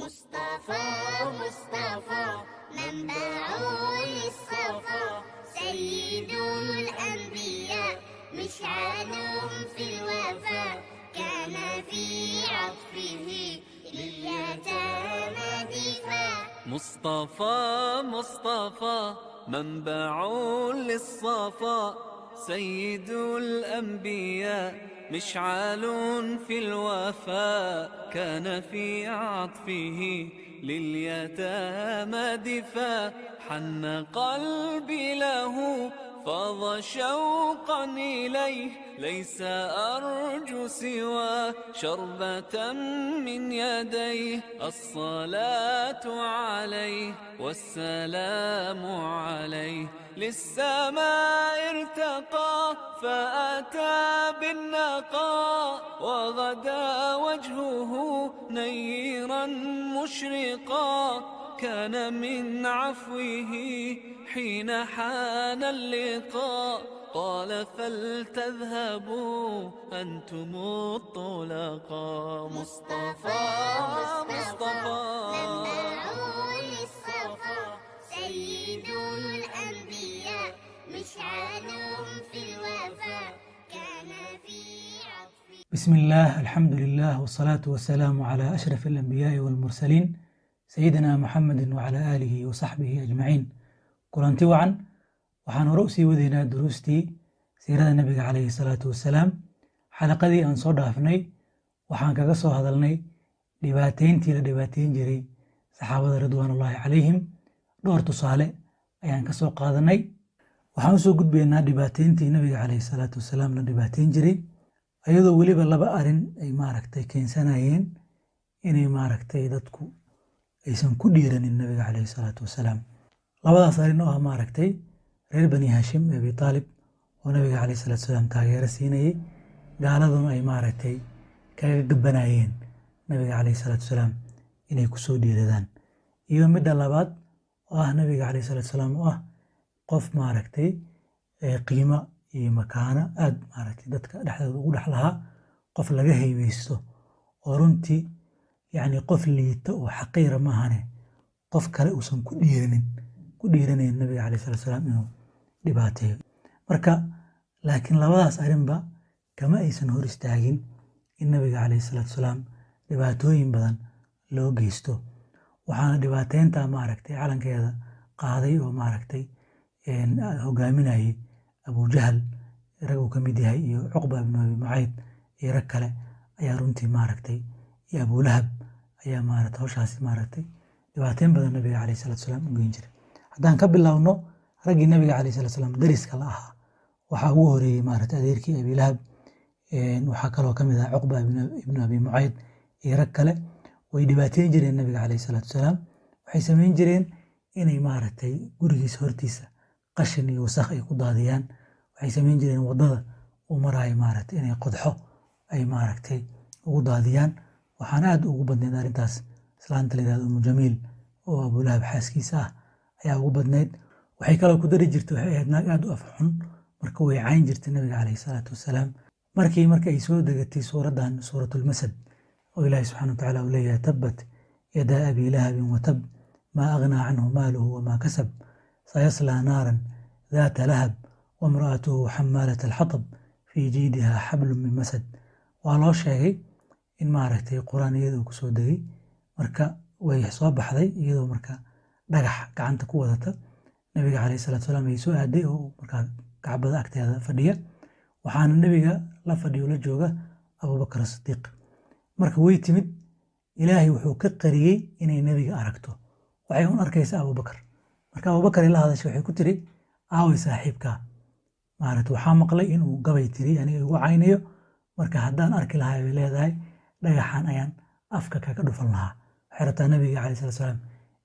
مصطفى مصطفى منبع للصفا، سيد الأنبياء مشعل في الوفا، كان في عطفه لليتامى دفاع. مصطفى مصطفى منبع للصفا، سيد الأنبياء مشعل في الوفاء، كان في عطفه لليتامى دفاع. حن قلبي له فاض شوقا إليه، ليس أرجو سوى شربة من يديه. الصلاة عليه والسلام عليه، للسماء ارتقى فأتى بالنقاء، وغدا وجهه نيرا مشرقا. كان من عفوه حين حان اللقاء، قال فلتذهبوا أنتم الطلقاء. مصطفى مصطفى منبع للصفا، سيد الأنبياء مشعل في الوفا، كان في عطفه. بسم الله، الحمد لله، والصلاة والسلام على أشرف الأنبياء والمرسلين، سيدنا محمد وعلى آله وصحبه أجمعين. Kulanti wacan. Waxaan hore usii wadaynaa duruustii siirada Nabiga calayhi salaatu wasalaam. Xalaqadii aan soo dhaafnay waxaan kaga soo hadalnay dhibaateyntii la dhibaateyn jiray saxaabada ridwaanullaahi calayhim. Dhowr tusaale ayaan ka soo qaadanay. Waxaan usoo gudbaynaa dhibaateyntii Nabiga calayhi salaatu wasalaam la dhibaateyn jiray, ayadoo weliba laba arin ay maaragtay keensanayeen inay maaragtay dadku aysan ku dhiiranin Nabiga calayhi salaatu wasalaam. Labadaas arrin oo ah maaragtay reer Bani Hashim, Abi Taalib oo Nabiga calayhi salaatu wasalaam taageero siinayay, gaaladuna ay maaragtay kaga gabanayeen Nabiga calayhi salaatu wasalaam inay kusoo dhiiradaan, iyo midda labaad oo ah Nabiga calayhi salaatu wasalaam oo ah qof maaragtay qiimo iyo makaano aad maaragtay dadka dhexdooda ugu dhex lahaa, qof laga heybeysto oo runtii yacni qof liita oo xaqiira maahane qof kale uusan ku dhiiranayn Nabiga calayhi salaatu wasalaam inuu dhibaateeyo. Marka laakiin labadaas arrinba kama aysan hor istaagin in Nabiga calayhi salaatu wasalaam dhibaatooyin badan loo geysto. Waxaana dhibaateynta maaragtay calankeeda qaaday oo maaragtay hogaaminayay Abujahal, rag uu ka mid yahay, iyo Cuqba ibnu Abi Mucayd iyo rag kale ayaa runtii maaragtay, iyo Abulahab ayaa maaragtay hawshaasi maaragtay dhibaateyn badan Nabiga calayhi salaatu wasalaam u geyn jiray. Haddaan ka bilowno raggii Nabiga calayhi salaatu wasalaam dariska la ahaa, waxaa ugu horeeyey maaragtay adeerkii Abilahab. Waxaa kaloo ka mid ah Cuqba ibnu Abi Mucayd iyo rag kale. Way dhibaateyn jireen Nabiga calayhi salaatu wasalaam. Waxay samayn jireen inay maaragtay gurigiisa hortiisa qashin iyo wasakh ay ku daadiyaan. Waxay samayn jireen waddada uu maraayo maaragtay inay qodxo ay maaragtay ugu daadiyaan. Waxaana aad ugu badnayd arrintaas islaanta la yirahdo Umu Jamiil oo Abulahab xaaskiisa ah ayaa ugu badnayd. Waxay kaloo ku dari jirtay, waxay ahayd naag aad u af xun, marka way cayn jirtay Nabiga calayhi salaatu wasalaam. Markii marka ay soo degatay suuraddan, Suuratulmasad, oo Ilaahi subxana watacaala uu leeyahay: "تبت يدا أبي لهب وتب، ما أغنى عنه ماله وما كسب، سيصلى نارا ذات لهب، وامرأته حمالة الحطب، في جيدها حبل من مسد." Waa loo sheegay in maaragtay Qur-aan iyada uu kusoo degay. Marka way soo baxday iyadoo marka dhagax gacanta ku wadata. Nabiga calayhi salaatu wasalaam ay soo aaday oo markaa Kacbada agteeda fadhiya. Waxaana Nabiga la fadhiyo, la jooga Abubakar Sidiiq. Marka way timid, Ilaahay wuxuu ka qariyey inay Nebiga aragto. Waxay un arkaysaa Abubakar. Marka Abubakar ay la hadashay, waxay ku tiri: "Aaway saaxiibkaa? Maaragta waxaa maqlay inuu gabay tiri aniga igu caynayo. Marka haddaan arki lahaa," bay leedahay, "dhagaxan ayaan afka kaga dhufan lahaa." Waxay rabtaa Nabiga calayhi salatu salaam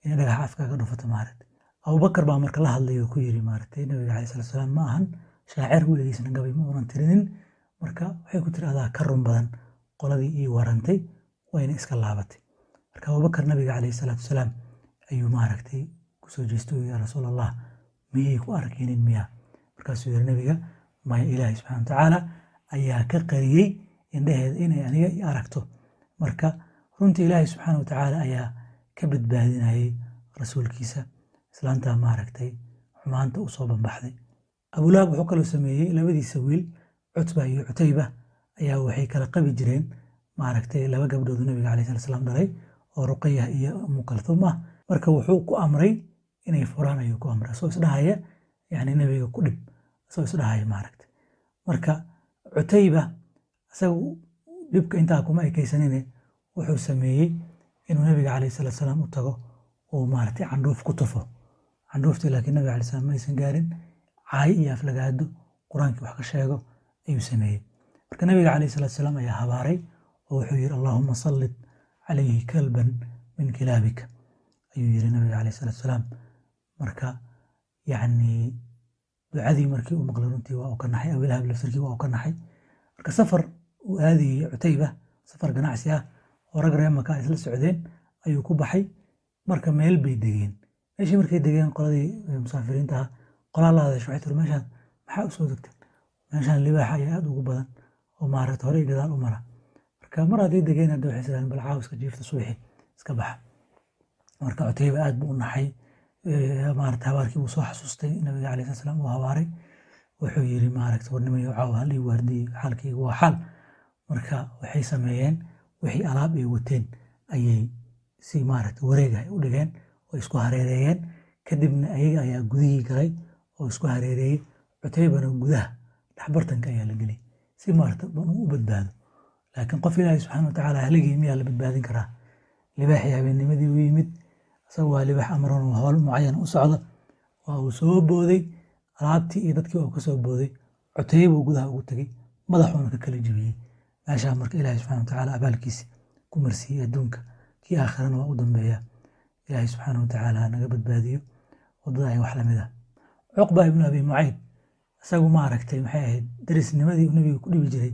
inay dhagaxa afka kaga dhufato maaragta. Abubakar baa marka la hadlay oo ku yiri: "Maaragtay, Nabiga calayhi salatu salaam ma ahan shaacir, weligiisna gabay ma unan tirinin." Marka waxay ku tiri: "Adaa ka run badan qoladii ii warantay." Wayna iska laabatay. Marka Abubakar Nabiga calayhi salaatu wasalaam ayuu maaragtay kusoo jeestay: "Yaa Rasuul Allah, miyay ku arkaynin miya?" Markaasuu yiri Nabiga: "Maya, Ilaahay subxana watacaala ayaa ka qariyey indhaheeda inay aniga i aragto." Marka runtii Ilaahay subxaana watacaala ayaa ka badbaadinayay rasuulkiisa islaantaa maaragtay xumaanta u soo banbaxday. Abulahab wuxuu kaloo sameeyey labadiisa wiil Cutba iyo Cutayba ayaa waxay kala qabi jireen maaragtay laba gabdhood oo nabiga calayhi salaatu wasalaam dhalay oo Ruqaya iyo Umu Kalthum ah. Marka wuxuu ku amray inay furaan ayuu ku amray, asoo isdhahaya yani nabiga ku dhib, asoo isdhahaya maaragtay. Marka Cutayba isagu dhibka intaa kuma ekaysanine, wuxuu sameeyey inuu nabiga calayhi salaatu wasalaam u tago oo maaragtay candhuuf ku tufo. Candhuuftii laakiin nabiga calayhi salaam ma aysan gaarin, caay iyo aflagaado qur-aankii wax ka sheego ayuu sameeyey. Marka nabiga calayhi salaatu wasalaam ayaa habaaray oo wuxuu yidhi allahuma sallit calayhi kalban min kilaabika ayuu yidhi nabiga calayhi salaatu wasalaam. Marka yacni ducadii markii uu maqlay runtii waa uu ka naxay, Abilahab laftirkii waa uu ka naxay. Marka safar uu aadayey Cutayba, safar ganacsi ah oo rag reer Maka isla socdeen ayuu ku baxay. Marka meel bay degeen. Meeshii markay degeen qoladii musaafiriinta ah qolaa la hadashay waxay tiri meeshaan maxaa u soo degteen? Meeshaan libaaxa ayaa aad ugu badan oo maaragtay horey gadaal u mara. Marka mar hadday degeen hadda waxay isiraahdeen bal caawa iska jiifta, subaxii iska baxa. Marka Cutayba aad buu u naxay, maaragtay habaarkii buu soo xasuustay nabiga calayhi salaatu wasalaam uu habaaray. Wuxuu yiri maaragtay war nimayow caawa hal ii waardiyo, xaalkaygu waa xaal. Marka waxay sameeyeen wixii alaab ay wateen ayay si maaragtay wareeg ah u dhigeen oo isku hareereeyeen. Kadibna ayaga ayaa gudihii galay oo isku hareereeyey. Cutaybana gudaha dhexbartanka ayaa la geliyey si maaragtay u badbaado. Laakiin qof Ilaahay subxaana wa tacaala haligii miyaa la badbaadin karaa? Libaaxii habeennimadii u yimid, isagu waa libaax amran oo hawl mucayan u socda, waa uu soo booday alaabtii iyo dadkii uu ka soo booday. Cutaybuu gudaha ugu tegey, madaxuuna ka kala jebiyey. Meeshaa marka Ilaahay subxaana wa tacaala abaalkiisi ku marsiiyey adduunka, kii aakhirana waa u dambeeya. Ilaahay subxaana wa tacaala naga badbaadiyo waddada ay wax lamid ah. Cuqba ibnu Abi Mucayd isagu maaragtay maxay ahayd darisnimadii uu nabiga ku dhibi jiray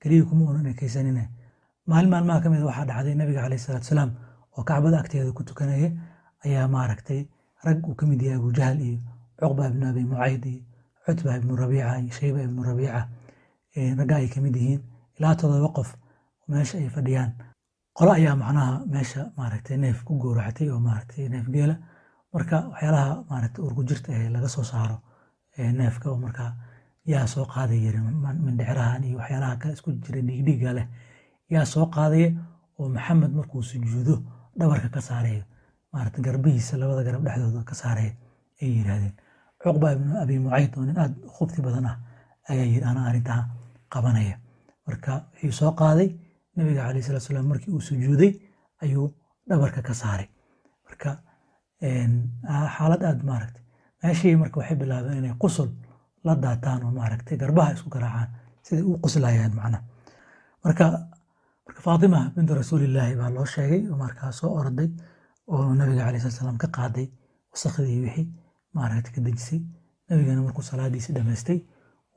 keliya kuma uunan ekaysanine. Maalin maalmaha ka mid waxaa dhacday nabiga calayhi salaatu wasalaam oo Kacbada agteeda ku tukanaya ayaa maaragtay rag uu ka mid yahay Abu Jahl iyo Cuqba ibnu Abi Mucayd iyo Cutba ibnu Rabiica iyo Shayba ibnu Rabiica, ragga ay ka mid yihiin ilaa 7 qof meesha ay fadhiyaan. Qolo ayaa macnaha meesha maaragtay neef ku gowracatay oo maaragtay neef geela. Marka waxyaalaha maaragtay uurku jirta ee laga soo saaro neefka oo markaa yaa soo qaadaya mindhicirahan iyo waxyaalaha kale isku jira dhiigdhiigga leh yaa soo qaadaya oo Maxamed markuu sujuudo dhabarka ka saarayo, maaragtay garbihiisa labada garab dhexdooda ka saaraya ay yiraahdeen. Cuqba ibnu Abi Mucayd oo nin aad u khubti badan ah ayaa yiri anaa arrintaa qabanaya. Marka wuxuu soo qaaday nabiga calayhi salaatu wasalaam markii uu sujuuday ayuu dhabarka ka saaray. Marka xaalad aad maaragtay meeshii marka waxay bilaabeen inay qusul la daataan oo maaragtay garbaha isku garaacaan siday u qoslayaan macnaha. Marka Faatima bintu Rasuulillaahi baa loo sheegay oo markaa soo orday oo nabiga calayhi salaatu wasalaam ka qaaday wasakhdii wixii maaragtay ka dejisay. Nabigana markuu salaadiisii dhamaystay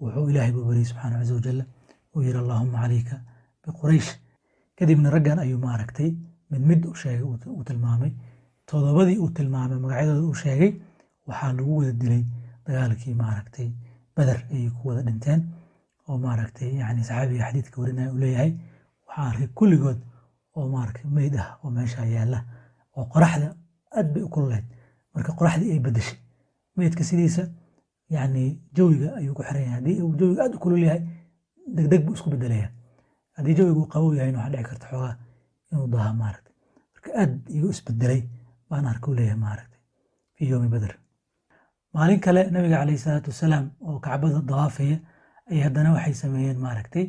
wuxuu Ilaahay buu baryay subxaanahu caza wajalla, uu yiri Allaahumma calayka biquraysh. Kadibna raggan ayuu maaragtay mid mid u sheegay, uu tilmaamay 7dii uu tilmaamay magacyadooda uu sheegay waxaa lagu wada dilay dagaalkii maaragtay Badar ayay ku wada dhinteen. Oo maaragtay yacni saxaabiga xadiidka warinaya uu leeyahay waxaan arkay kulligood oo maaragtay meyd ah oo meesha yaalla oo qoraxda aad bay u kululeyd. Marka qoraxdii ay beddeshay meydka sidiisa yacni jawiga ayuu ku xiran yahay. Haddii uu jawiga aad u kulul yahay degdeg buu isku beddelayaa, haddii jawiga uu qabow yahayna waxaa dhici karta xoogaa inuu daaha maaragtay. Marka aad igu isbeddelay baan arkay uu leeyahay maaragtay fi yoomi Badr. Maalin kale nabiga calayhi salaatu wasalaam oo Kacbada dawaafaya ay haddana waxay sameeyeen maaragtay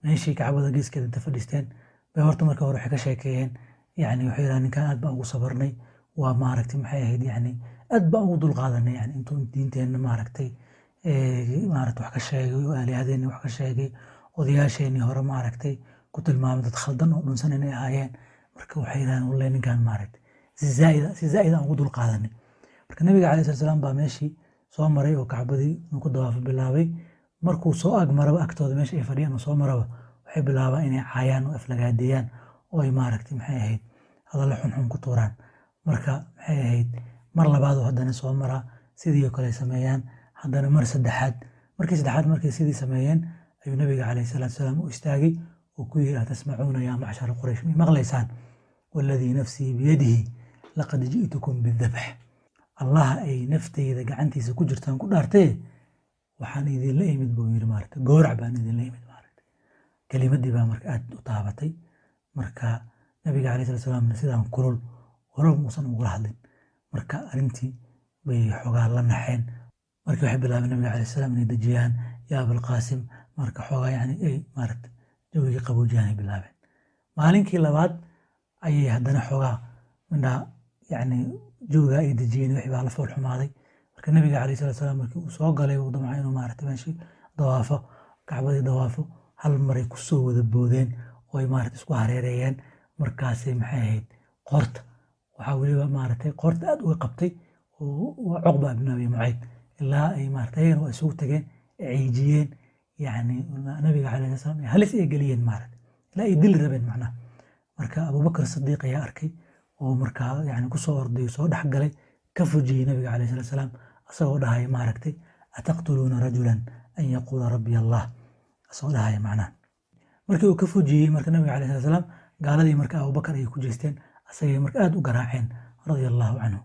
meeshii Kacbada geeskeeda inta fadhiisteen bay horta marka hore waxay ka sheekeeyeen yacni waxay yidhahdeen ninkan aad baan ugu sabarnay, waa maaragtay maxay ahayd yacni aad baan ugu dulqaadanay yacni intuu diinteenna maaragtay maaragtay wax ka sheegay oo aalihadeenna wax ka sheegay, odayaasheenii hore maaragtay ku tilmaamay dad khaldan oo dhunsan inay ahaayeen. Marka waxay yidhahdeen wallahi ninkan maaragtay si zaa'id aan ugu dulqaadanay. Marka nabiga calayhi salaatu wasalaam baa meeshii soo maray oo Kacbadii inuu ku dawaafo bilaabay. Markuu soo ag maraba agtooda meesha ay fadhiyaan oo soo maraba waxay bilaabaan inay caayaan oo aflagaadeeyaan oo ay maaragtay maxay ahayd hadallo xunxun ku tuuraan. Marka maxay ahayd mar labaad oo haddana soo maraa sidii oo kale ay sameeyaan, haddana mar saddexaad. Markii saddexaad markay sidii sameeyeen ayuu nabiga calayhi salaatu wasalaam u istaagay oo ku yiri atasmacuuna yaa macshara Quraysh, ma maqlaysaan? Walladii nafsii biyadihi Laqad ji'tukum bidabx, Allaha ay nafteyda gacantiisa ku jirtaan ku dhaartee, waxaan idinla imid, buu yiri, maaragta, gowrac baan idinla imid. Maaragta, kelimadii baa marka aad u taabatay. Marka nabiga calayhi salatu salaamna sidaan kulul hore muusan ugula hadlin. Marka arrintii bay xoogaa la naxeen. Marka waxay bilaabeen nabiga calayhi salaam inay dejiyaan, yaa Abalqaasim. Marka xoogaa yani ay, maaragta, jawigii qaboojiyaan ay bilaabeen. Maalinkii labaad ayay haddana xoogaa mindhaa yani jawigaa ay dejiyeen, wixii baa la fool xumaaday. Marka nabiga calayhi salatu salaam markii uu soo galay, uu damcay inuu, maaragta, meeshii dawaafo, kacbadii dawaafo, hal maray kusoo wada boodeen oo ay, maaragta, isku hareereeyeen. Markaasay, maxay ahayd, qoorta waxaa weliba, maaragtay, qoorta aad uga qabtay oo Cuqba ibn Abi Mucayd, ilaa ay, maaragtay, ayagana waa isugu tageen, ciijiyeen, yani nabiga calayhi salaam halis ay geliyeen, maaragtay, ilaa ay dili rabeen macnaha. Marka Abubakar Sidiiq ayaa arkay oo markaa yani kusoo orday, soo dhex galay, ka fujiyey nabiga calayhi salatu salaam, asagoo dhahaya, maaragtay, ataqtuluuna rajulan an yaquula rabbi Allah, asagoo dhahaya macnaha. Markii uu ka fujiyey marka nabiga calayhi salatu salaam, gaaladii marka Abubakar ayay ku jeesteen, asagay marka aad u garaaceen, radia Allahu canhu.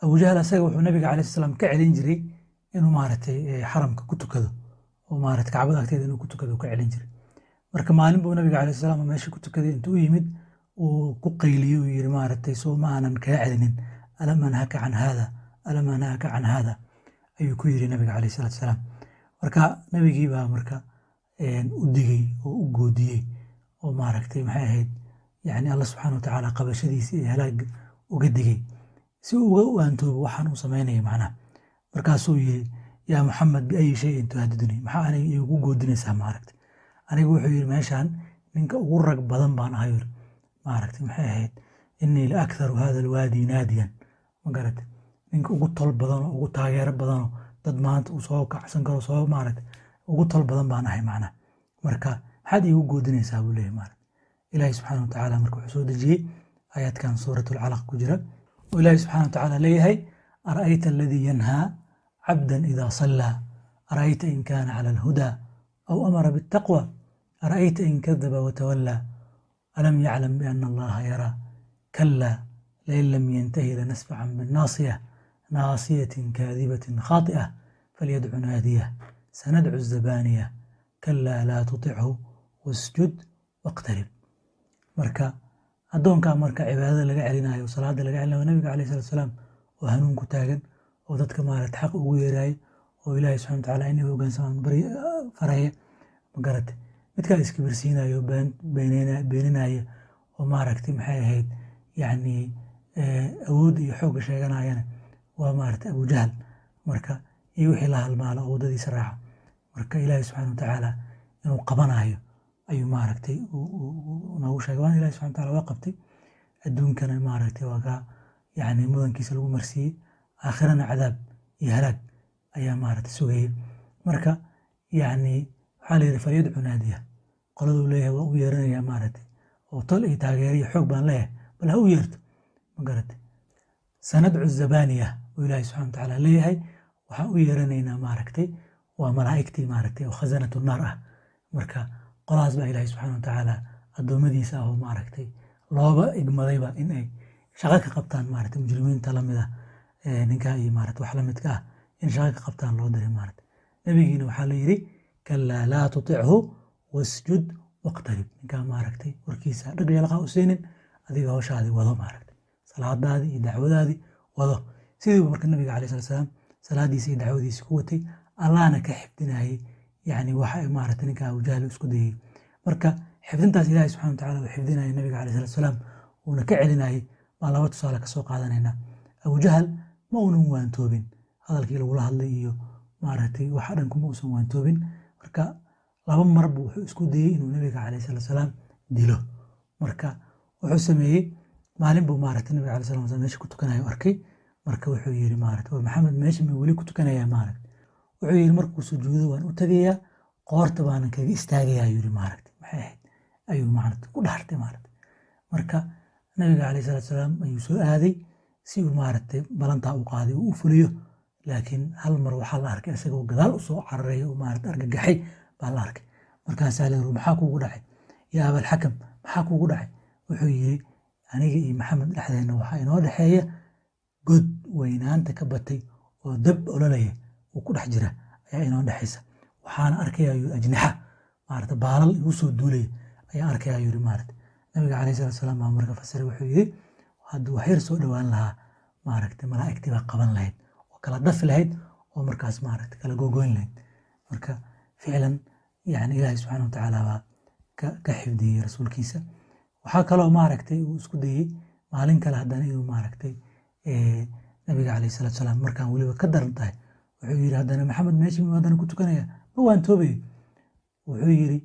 Abu Jahl asaga wuxuu nabiga calayhi salaam ka celin jiray inuu, maaragtay, xaramka ku tukado oo, maaragtay, kacbada agteeda inuu ku tukado ka celin jiray. Marka maalin buu nabiga calayhi salaam meesha ku tukaday intuu u yimid uu ku qayliyey, uu yiri, maaragtay, soo ma aanan kaa celinin? Alam anhaka can haada? Alam anhaka can haada? ayuu ku yiri nabiga calayhi salaatu salaam. Marka nabigii baa marka u digay oo u goodiyey oo, maaragtay, maxay ahayd, yani Alla subxaana wa tacaala qabashadiisa iyo halaag uga digay si uu uga waantoobo waxaan uu samaynaya macnaha. Markaasuu yiri, yaa Muxamed, biayi shayin tuhaadiduni? Maxaa aniga iigu goodinaysaa, maaragtay? Aniga, wuxuu yiri, meeshaan ninka ugu rag badan baan ahay, yiri, maaragtay, maxay ahayd, inii la aktharu hada alwaadi naadiyan, ma garatay? Ninka ugu tol badan oo ugu taageero badanoo dad maanta uu soo kacsan karo, soo, maaragtay, ugu tol badan baan ahay macnaha. Marka maxaad iigu goodinaysaa, buu leeyahay, maaragtay. Ilaahi subxaana wa tacaala marka wuxuu soo dejiyey aayaadkan Suurat Alcalaq ku jira, oo Ilaahi subxaana wa tacaala leeyahay: ara'ayta aladii yanhaa cabdan idaa sallaa, ara'ayta in kaana cala alhudaa aw amara bittaqwa, ara'ayta in kadaba watawallaa, alam yaclam biana Allaha yaraa, kallaa lain lam yantahi lanasfacan binnaasiya, naasiyatin kaadibatin khaati'ah, falyadcu naadiyah, sanadcu zabaaniya, kallaa laa tutichu wasjud waqtarib. Marka addoonkaa marka cibaadada laga celinayo, salaada laga celinayo, nabiga calayhi salatu salaam oo hanuun ku taagan oo dadka, maaragta, xaq ugu yeerayo oo Ilaahay subxana wa tacaala inay hoggaansamaan faraya, ma garatay? Midkaa iskibirsiinayo, beeninaya oo, maaragtay, maxay ahayd, yacni awood iyo xoogga sheeganayana waa, maaragtay, Abu Jahl marka iyo wixii la halmaalo oo waddadiisa raaca. Marka Ilaahay subxana wa tacaala inuu qabanayo ayuu, maaragtay, noogu sheegay, waana Ilahi subxana wa taala waa qabtay. Adduunkana, maaragtay, waa kaa yacni mudankiisa lagu marsiiyey, aakhirana cadaab iyo halaag ayaa, maaragtay, sugayay. Marka yacni waxaa la yidhi falyadcu naadiya, qoladuu leeyahay waa u yeeranayaa, maaragtay, oo tol iyo taageero iyo xoog baan leeyahay, bal ha u yeerto, ma garatay? Sanadcu zabaniya uu Ilaahay subxana wa tacaala leeyahay, waxaan u yeeranaynaa, maaragtay, waa malaa'igtii, maaragtay, oo khazanatu naar ah. Marka qoladaas baa Ilaahay subxana wa tacaala addoommadiisa ah oo, maaragtay, looba igmadayba in ay shaqo ka qabtaan, maaragtay, mujrimiinta lamid ah ninka iyo, maaragtay, wax lamidka ah in shaqo ka qabtaan loo diray, maaragtay. Nabigiina waxaa la yidhi kalaa laa tutichu wasjud waqtarib. Ninkaa, maaragtay, warkiisa dhag yalaqa u siinin, adiga howshaadii wado, maaragtay, salaadaadii iyo dacwadaadii wado. Sidiibu marka nabiga calayhi salatu salaam salaadiisa iyo dacwadiisa ku watay, Allahna ka xifdinayay yani waxa, maaragtay, ninka Abu Jahl isku dayay. Marka xifdintaas Ilahi subxana wa tacaala uu xifdinayay nabiga calayhi salatu salaam uuna ka celinayay baan laba tusaale kasoo qaadanaynaa. Abu Jahl ma uunan waantoobin hadalkii lagula hadlay iyo, maaragtay, waxa dhan kuma uusan waantoobin. Marka laba marbu wuxuu isku dayey inuu nabiga calayhi salatu salaam dilo. Marka wuxuu sameeyey, maalin buu, maaragtay, nabiga calayhi salatu salaam meesha ku tukanayo arkay. Marka wuxuu yiri, maaragtay, war Maxamed meesha ma weli ku tukanayaa? Maaragtay, wuxuu yiri, markuu sujuudo waan u tegayaa, qoorta baanan kaga istaagayaa, yiri, maaragtay, maxay ahayd, ayuu, maaragtay, ku dhaartay, maaragtay. Marka nabiga calayhi salatu salaam ayuu soo aaday si uu, maaragtay, balantaa u qaaday uu u fuliyo. Laakiin hal mar waxaa la arkay isagoo gadaal usoo cararay oo, maaragtay, argagaxay baa la arkay. Markaasaa la yiri, maxaa kuugu dhacay, yaa Abalxakam? Maxaa kuugu dhacay? Wuxuu yiri, Aniga iyo Maxamed dhexdeena waxaa inoo dhexeeya god weynaanta ka batay oo dab ololaya uu ku dhex jira ayaa inoo dhexaysa. Waxaana arkaya yuri ajnixa, maarata, baalal igu soo duulaya ayaan arkaya yuri. Maarata, nabiga calayhi salatu wasalaam baa marka fasiray. Wuxuu yiri, hadduu waxyar soo dhowaan lahaa, maaragtay, malaa'igtii baa qaban lahayd oo kala dafi lahayd oo markaas, maaragtay, kala gogoyn lahayd. Marka ficlan, yani, Ilaahay subxaana watacaala baa ka xifdiyey rasuulkiisa. Waxaa kaloo, maaragtay, uu isku dayey maalin kale haddana inuu, maaragtay, nabiga calayhi salatu wasalaam markaan weliba ka daran tahay. Wuxuu yiri haddana, Maxamed meeshii haddana ku tukanaya, ma waan toobayo. Wuxuu yiri,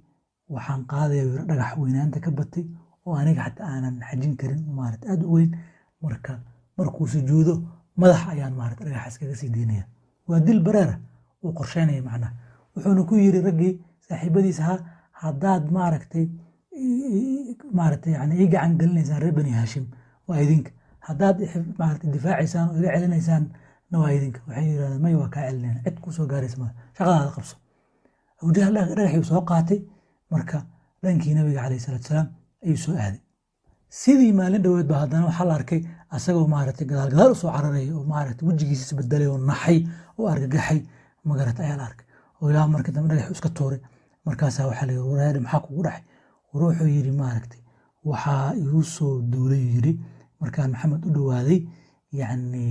waxaan qaadaya, yiri, dhagax weynaanta ka batay oo aniga xataa aanan xajin karin, maaragtay, aad u weyn. Marka markuu sujuudo madax ayaan, maaragtay, dhagaxaas kaga sii daynaya. Waa dil bareera uu qorsheynaya macnaha. Wuxuuna ku yiri raggii saaxiibadiis ahaa, haddaad, maaragtay, yani, ii gacan gelinaysaan reer Bani Haashim, waa idinka; haddaad, maaragtay, difaacaysaan oo iga celinaysaan na waa idinka. Waxay yidhahdeen, may, waa kaa celinayna, cid kuu soo gaaraysa male, shaqadaada qabso. Abujahal dhagaxii soo qaatay. Marka dhankii nabiga calayhi salaatu salaam ayuu soo aaday. Sidii maalin dhoweed ba haddana waxaa la arkay asagoo, maaragtay, gadaal gadaal usoo cararaya oo, maaragtay, wejigiisa isbedelay oo naxay oo argagaxay, magarata, ayaa la arkay oo ilaa markii dambe dhagax iska tuuray. Markaasaa waxaa la yidhi, wareer, maxaa kugu dhacay? War wuxuu yidhi, maaragtay, waxaa igu soo duulay, yidhi, markaan Maxamed u dhowaaday, yacni,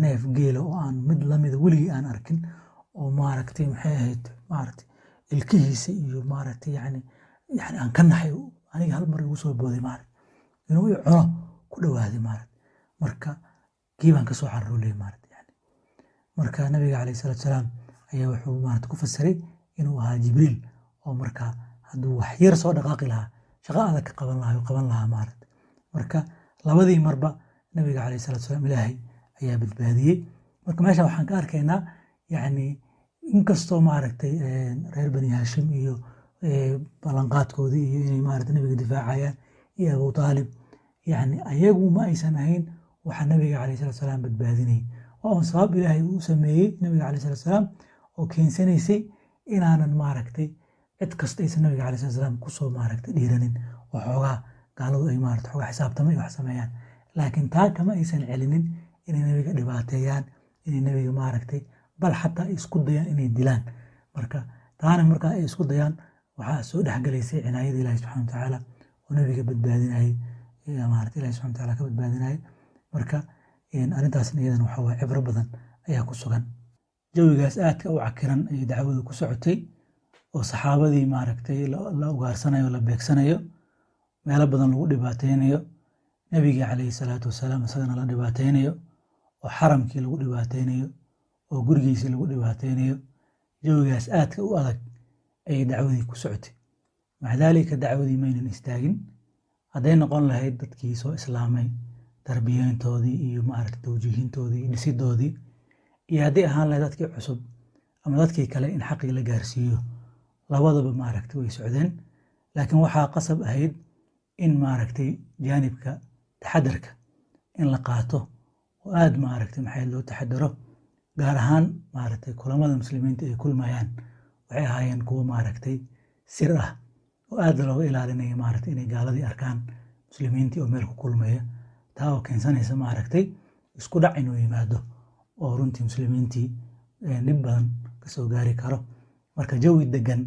neef geela oo aan mid lamida weligii aan arkin oo, maaragtay, maxay ahayd, maaragtay, ilkihiisa iyo, maaragtay, yani aan ka naxay, aniga hal mar igu soo booday, maaragtay, inuu i cuno ku dhowaaday, maaragtay. Marka kii baan kasoo cararo leey, maaragtay, yani. Marka nabiga calayhi salaatu salaam ayaa wuxuu, maaragtay, ku fasiray inuu ahaa Jibriil oo marka hadduu wax yar soo dhaqaaqi lahaa shaqo adag ka qaban lahaa, qaban lahaa, maaragtay. Marka labadii marba nabiga calayhi salaatu salaam Ilaahay ayaa badbaadiyey. Marka meesha waxaan ka arkaynaa, yacni, inkastoo, maaragtay, reer Bani Haashim iyo ballanqaadkoodii iyo inay, maaragtay, nabiga difaacayaan iyo Abu Taalib, yacni, ayagu ma aysan ahayn waxa nabiga calayhi salatu salaam badbaadinayay. Waa un sabab Ilaahay uu sameeyey nabiga calayhi salatu salaam oo keensanaysay inaanan, maaragtay, cid kasta aysan nabiga calayhi salatu salaam kusoo, maaragtay, dhiiranin oo xoogaa gaaladu ay, maaragtay, xoogaa xisaabtamo iyo wax sameeyaan. Laakiin taa kama aysan celinin inay nabiga dhibaateeyaan, inay nabiga, maaragtay, bal xataa ay isku dayaan inay dilaan. Marka taana markaa ay isku dayaan, waxaa soo dhexgalaysay cinaayada Ilaahi subxana watacaala oo nabiga badbaadinayay, maaragtay, Ilahi subxana watacaala ka badbaadinayay. Marka arrintaasna iyadana waxa waye cibro badan ayaa ku sugan. Jawigaas aadka u cakiran ayay dacwadu ku socotay oo saxaabadii, maaragtay, la ugaarsanayo, la beegsanayo, meelo badan lagu dhibaateynayo, nabigii calayhi salaatu wasalaam isagana la dhibaateynayo oo xaramkii lagu dhibaateynayo oo gurigiisii lagu dhibaateynayo. Jawigaas aadka u adag ayay dacwadii ku socotay. Maca daalika dacwadii maynan istaagin. Hadday noqon lahayd dadkii soo islaamay tarbiyeyntoodii iyo, maaragtay, tawjiihintoodii iyo dhisidoodii, iyo haddii ahaan lahayd dadkii cusub ama dadkii kale in xaqii la gaarsiiyo, labadaba, maaragtay, way socdeen. Laakiin waxaa qasab ahayd in, maaragtay, jaanibka taxadarka in la qaato oo aad, maaragtay, maxay, loo taxadaro. Gaar ahaan, maaragtay, kulamada muslimiinta ay kulmayaan waxay ahaayeen kuwo, maaragtay, sir ah oo aad looga ilaalinaya, maaragtay, inay gaaladii arkaan muslimiintii oo meel ku kulmaya, taa oo keensanaysa, maaragtay, isku dhac inuu yimaado oo runtii muslimiintii dhib badan kasoo gaari karo. Marka jawi degan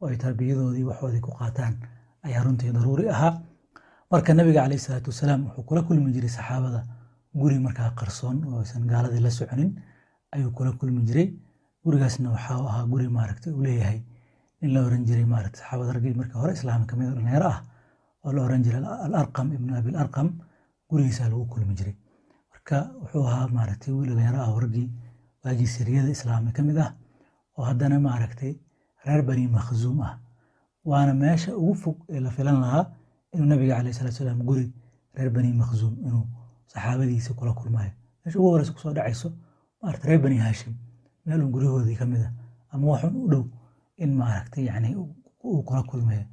oo ay tarbiyadoodii waxoodii ku qaataan ayaa runtii daruuri ahaa. Marka nabiga calayhi salaatu wasalaam wuxuu kula kulmi jiray saxaabada guri markaa qarsoon oo aysan gaaladii la soconin ayuu kula kulmi jiray. Gurigaasna waxaa ahaa guri, maaragtay, uu leeyahay nin la oran jiray, maaragtay, saxaabada raggii markii hore islaamka kamid oo dhalinyaro ah oo la oran jiray Alarqam ibnu Abil Arqam. Gurigiisa lagu kulmi jiray. Marka wuxuu ahaa, maaragtay, wiil dhalinyaro ah oo raggii waagii siriyada islaamka ka mid ah oo haddana, maaragtay, reer Bani Makhzuum ah. Waana meesha ugu fog ee la filan lahaa inuu nabiga calayhi salaatu salaam guri reer Bani Makhzuum inuu saxaabadiisa kula kulmayo. Meesha ugu horeysa kusoo dhacayso, maaragtay, reer Bani Haashim meel un guryahoodii ka mid ah ama waxun u dhow in, maaragtay, yani, uu kula kulmayo.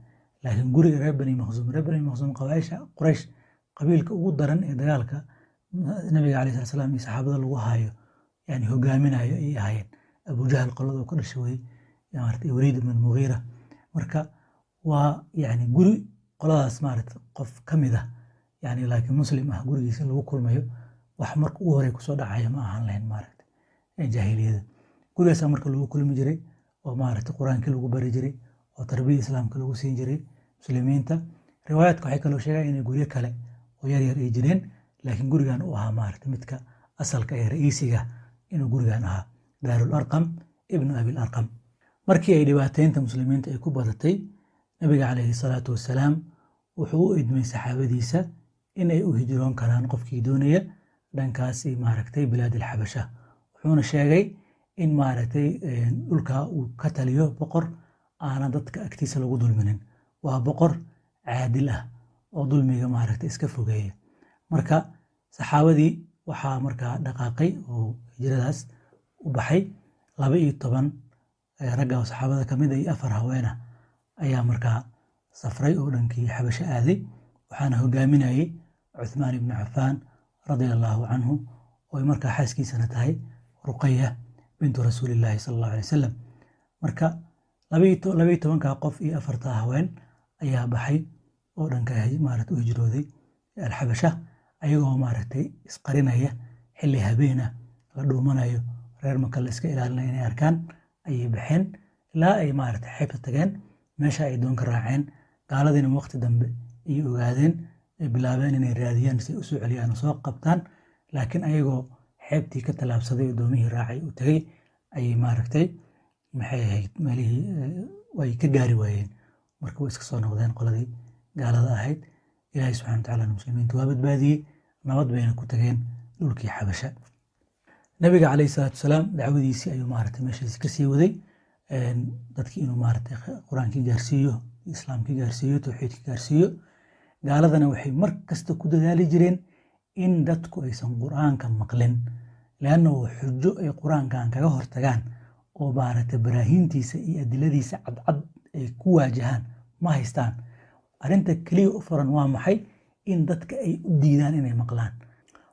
Laakiin guriga reer Bani Makhzuum, reer Bani Makhzuum qabaaisha Quraysh qabiilka ugu daran ee dagaalka nabiga calayhi salatu salaam iyo saxaabada lagu hayo, yani, hogaaminayo ayay ahaayeen. Abujahal qolada uu ka dhashay wey, maaragtay, Waliid ibn Almughiira. Marka waa, yani, guri qoladaas, maaragtay, qof ka mid ah. Yani laakiin Muslim ah gurigiisa lagu kulmayo, wax marka ugu horey kusoo dhacaya ma ahaan lahayn, maaragtay, jaahiliyada. Gurigaasaa marka lagu kulmi jiray oo, maaragtay, Qur-aankii lagu bari jiray oo tarbiya Islaamka lagu siin jiray Muslimiinta. Riwaayaadka waxay kaloo sheegaan inay guryo kale oo yar yar ay jireen, laakiin gurigan uu ahaa, maaragtay, midka asalka ee ra'iisiga inuu gurigan ahaa, Daarul Arqam ibnu Abil Arqam. Markii ay dhibaateynta Muslimiinta ay ku badatay, Nabiga calayhi salaatu wasalaam wuxuu u idmay saxaabadiisa in ay u hijroon karaan qofkii doonaya dhankaasi, maaragtay, bilaad alxabasha. Wuxuuna sheegay in, maaragtay, dhulka uu ka taliyo boqor aanan dadka agtiisa lagu dulminin, waa boqor caadil ah oo dulmiga, maaragtay, iska fogeeya. Marka saxaabadii waxaa markaa dhaqaaqay oo hijradaas u baxay 12 ragga oo saxaabada kamid ah iyo 4 haweena ayaa markaa safray oo dhankii Xabasho aaday. Waxaana hogaaminayay Cuthmaan ibnu Cafaan radia Allahu canhu, oo ay markaa xaaskiisana tahay Ruqaya bintu Rasuulillaahi sala Allahu alay wasalam. Marka 12-ka qof iyo 4-ta haween ayaa baxay oo dhanka, maaragtay, u hijrooday Alxabasha, ayagoo, maaragtay, isqarinaya xilli habeena la dhuumanayo, reer Maka la iska ilaalinaya inay arkaan ayay baxeen ilaa ay, maaragtay, xeebta tageen, meesha ay doon ka raaceen. Gaaladiina waqti dambe ayay ogaadeen, ay bilaabeen inay raadiyaan si ay usoo celiyaan oo soo qabtaan. Laakiin ayagoo xeebtii ka tallaabsaday oo doomihii raacay u tegey ayay, maaragtay, maxay ahayd, meelihii way ka gaari waayeen. Marka way iska soo noqdeen qoladii gaalada ahayd. Ilaahay subxana watacaala muslimiinta waa badbaadiyey, nabad bayna ku tageen dhulkii Xabasha. Nabiga calayhi salaatu wasalaam dacwadiisii ayuu, maaragtay, meeshaasi kasii waday, dadkii inuu, maaragtay, Qur-aankii gaarsiiyo, Islaamkii gaarsiiyo, tawxiidkii gaarsiiyo. Gaaladana waxay mar kasta ku dadaali jireen in dadku aysan Qur-aanka maqlin, leannahu xujo ay Qur-aankan kaga hortagaan oo, maaragtay, baraahiintiisa iyo adiladiisa cadcad ay ku waajahaan ma haystaan. Arrinta keliya u furan waa maxay? In dadka ay u diidaan inay maqlaan.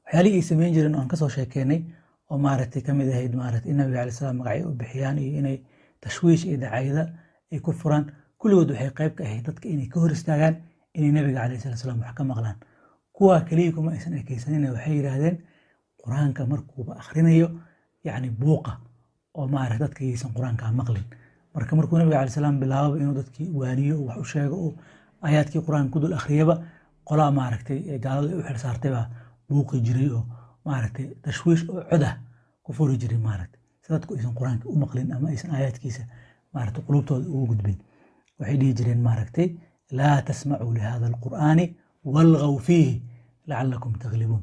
Waxyaalihii ay samayn jireen oo aan kasoo sheekeynay oo, maaragtay, ka mid ahayd, maaragtay, in Nabiga alai salaam magacyo u bixiyaan iyo inay tashwiish iyo dacaayada ay ku furaan, kulligood waxay qayb ka ahayd dadka inay ka hor istaagaan inay Nabiga calayhi salatu salaam wax ka maqlaan. Kuwaa keliya kuma aysan ekeysanina, waxay yidhaahdeen Qur-aanka markuuba akhrinayo, yacni, buuqa oo, maaragtay, dadka yaysan Qur-aanka maqlin. Marka markuu Nabiga alai salaam bilaababa inuu dadkii waaniyo oo wax u sheego oo aayaadkii Qur-aanka ku dul akhriyaba, qolaa, maaragtay, gaalada u xil saartay baa buuqi jiray oo, maaragtay, tashwiish oo codah ku furi jiray, maaragtay, si dadku aysan Qur-aanka u maqlin ama aysan aayaadkiisa, maaragtay, qulubtooda ugu gudbin. Waxay dhihi jireen, maaragtay, "Laa tasmacuu lihada alqur'aani walgaw fiihi lacalakum taglibuun."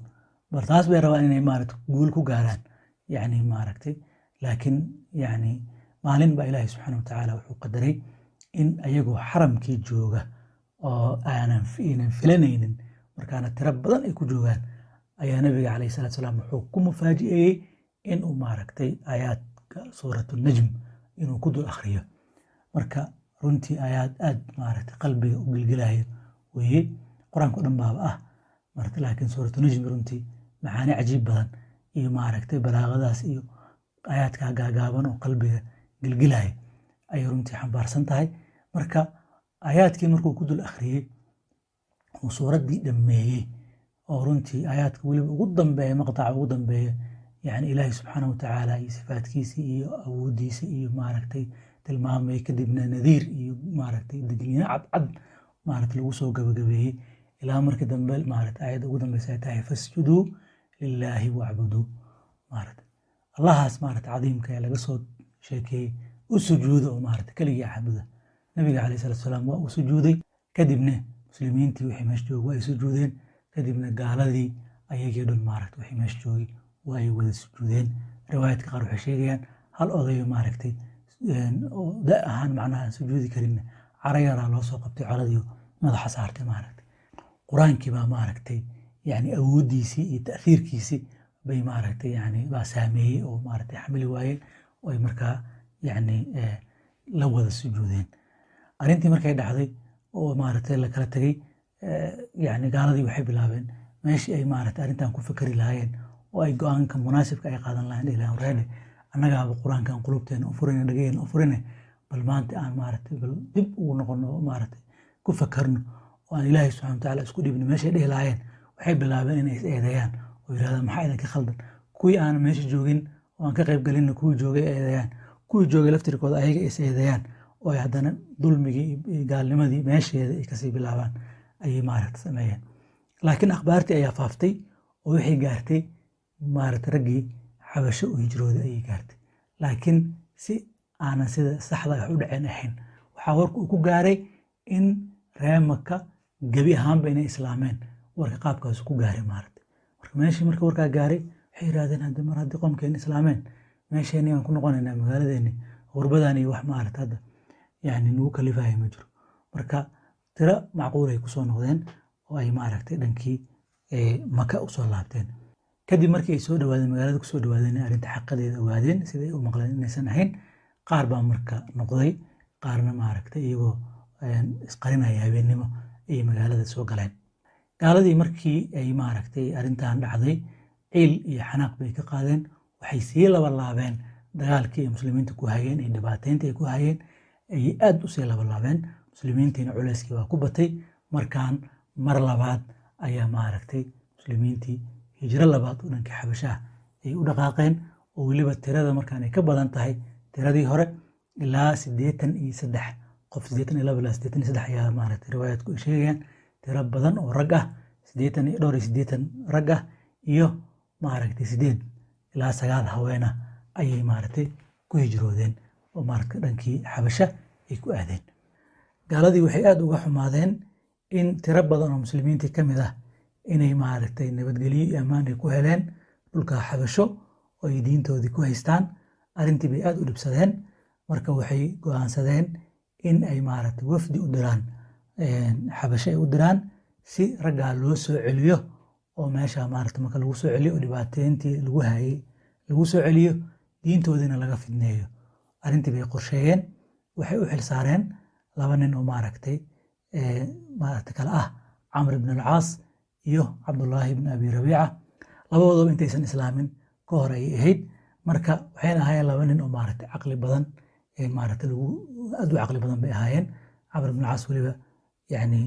Bar taas bay rabaan inay, maaragtay, guul ku gaaraan, yacni, maaragtay. Laakiin, yacni, maalin baa Ilaahay subxaana watacaala wuxuu qadaray in ayagoo xaramkii jooga oo aanan filanaynin, markaana tiro badan ay ku joogaan, ayaa Nabiga calayhi salatu salaam wuxuu ku mufaaji'eeyey inuu, maaragtay, aayaadka Suuratu Najm inuu ku dul akhriyo. Marka runtii aayaad aad, maaragtay, qalbiga u gilgilayo weeye. Qur-aanka o dhan baaba ah, maaragtay, laakiin Suuratu Najm runtii macaani cajiib badan iyo, maaragtay, balaaqadaas iyo aayaadka gaagaaban oo qalbiga gilgilaya ayay runtii xambaarsan tahay. Marka aayaadkii markuu ku dul akhriyey uu suuraddii dhammeeyey oo runtii aayaadka weliba ugu dambeeya, maqtaca ugu dambeeya, yani Ilaahay subxaana watacaala iyo sifaatkiisii iyo awooddiisa iyo, maaragtay, tilmaamay, kadibna nadiir iyo, maaragtay, digniino cadcad, maaragtay, lagu soo gabagabeeyey, ilaa markii dambe, maaragtay, aayadda ugu dambeysa ay tahay "fasjuduu lilaahi wacbuduu", maaragtay, Allahaas, maaragtay, cadiimka ee laga soo sheekeeyey u sujuuda oo, maaragtay, keligii caabuda. Nabiga calayhi salatu salaam waa uu sujuuday, kadibna muslimiintii wixii meesha joogay waa ay sujuudeen, kadibna gaaladii ayagii dhan, maaragtay, wixii meesha joogay waa ay wada sujuudeen. Riwaayaadka qaar waxay sheegayaan hal odayo, maaragtay, oo da ahaan macnaha aan sujuudi karin, cara yaraa loo soo qabtay, caradii madaxa saartay. Maaragtay, Qur-aankii baa, maaragtay, yani awooddiisii iyo ta'hiirkiisii bay, maaragtay, yani baa saameeyey oo, maaragtay, xamili waayeen oo ay markaa, yani, la wada sujuudeen. Arrintii markay dhacday oo, maaragtay, la kala tegey, yani gaaladii waxay bilaabeen meeshii ay, maaragtay, arrintan ku fikri lahaayeen oo ay go-aanka munaasibka ay qaadan lahayn, dhihi lahayn, "Reede, annagaaba Qur-aankan qulubteena u furine, dhageena u furine, bal maanta aan, maaragtay, bal dib ugu noqono oo, maaragtay, ku fakarno oo aan Ilaahay subxana watacaala isku dhibno," meeshay dhihi lahaayeen. Waxay bilaabeen inay is eedeeyaan oo yidhahdaan, "Maxaa idinka khaldan?" Kuwii aan meesha joogin oo aan ka qayb galinna kuwii joogay eedeeyaan, kuwii joogay laftirkooda ayaga is eedeeyaan, oo ay haddana dulmigii iyo gaalnimadii meesheeda ay kasii bilaabaan ayay maaragta sameeyeen. Laakiin akhbaartii ayaa faaftay oo waxay gaartay maaragta raggii Xabasho u hijrooday ayay gaartay, laakiin si aanan sida saxda wax u dhaceen ahayn. Waxaa warka uu ku gaaray in reer Maka gebi ahaanba inay islaameen. Warka qaabkaas ku gaaray maaragta. Marka meeshii marka warkaa gaaray, waxay yidhahdeen, "Hadda mar haddii qomkeeni islaameen, meesheenii waan ku noqonaynaa, magaaladeeni. Gurbadan iyo wax maaragta hadda yani nagu kalifaya ma jiro." Marka tiro macquul ay kusoo noqdeen oo ay maaragtay dhankii Maka usoo laabteen. Kadib markii ay soo dhawaadeen, magaalada kusoo dhawaadeen, arrinta xaqadeeda ogaadeen, siday u maqleen inaysan ahayn. Qaar baa marka noqday, qaarna maaragtay iyagoo isqarinaya habeennimo ayay magaalada soo galeen. Gaaladii markii ay maaragtay arrintan dhacday, ciil iyo xanaaq bay ka qaadeen. Waxay sii laba laabeen dagaalkii ay muslimiinta ku hayeen iyo dhibaateynta ay ku hayeen ayay aad u sii laba laabeen. Muslimiintiina culeyskii waa ku batay. Markaan mar labaad ayaa maaragtay muslimiintii hijro labaad oo dhanka Xabashaha ay u dhaqaaqeen, oo weliba tirada markaan ay ka badan tahay tiradii hore, ilaa 83 qof, 82 ilaa 83 ayaa maaragtay riwaayaadku ay sheegayaan. Tiro badan oo rag ah, siddeetan iyo dhowr iyo siddeetan rag ah iyo maaragtay 8 ilaa 9 haween ah ayay maaragtay ku hijroodeen oo maaragtay dhankii Xabasha ay ku aadeen. Gaaladii waxay aad uga xumaadeen in tiro badan oo muslimiintii ka mid ah inay maaragtay nabadgelyo iyo ammaan ay ku heleen dhulka Xabasho oo ay diintoodii ku haystaan. Arrintii bay aad u dhibsadeen. Marka waxay go'aansadeen in ay maaragtay wafdi u diraan, Xabasho ay u diraan, si raggaa loo soo celiyo oo meesha maaragtay marka lagu soo celiyo oo dhibaateyntii lagu hayay lagu soo celiyo, diintoodiina laga fidneeyo. Arrintii bay qorsheeyeen. Waxay u xil saareen laba nin oo maaragtay kale ah Camr ibn Alcaas iyo Cabdullaahi ibn Abi Rabiica. Labadoodaba intaysan islaamin ka hor ayay ahayd. Marka waxayna ahaayeen laba nin oo maaragtay caqli badan, maaragtay lagu aad u caqli badan bay ahaayeen. Camr ibn Alcaas weliba yani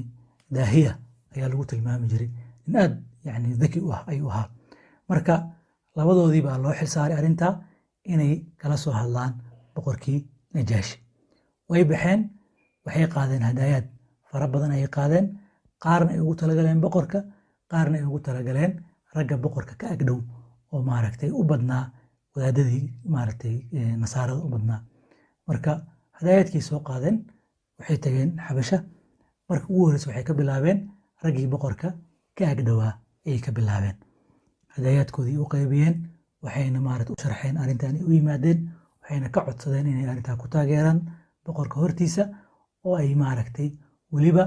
daahiya ayaa lagu tilmaami jiray, nin aad yani daki u ah ayuu ahaa. Marka labadoodii baa loo xil saaray arrintaa inay kala soo hadlaan boqorkii Najaashi. Way baxeen, waxay qaadeen hadaayaad fara badan ayay qaadeen, qaarna ay ugu talagaleen boqorka, qaarna ay ugu talagaleen ragga boqorka ka agdhow oo maaragtay u badnaa wadaadadii maaragtay nasaarada u badnaa. Marka hadaayaadkii soo qaadeen, waxay tageen Xabasha. Marka ugu horreysa waxay ka bilaabeen raggii boqorka ka agdhowaa ayay ka bilaabeen. Hadaayaadkoodii u qaybiyeen, waxayna maaragtay u sharxeen arrintan ay u yimaadeen, waxayna ka codsadeen inay arrintaa ku taageeraan boqorka hortiisa, oo ay maaragtay weliba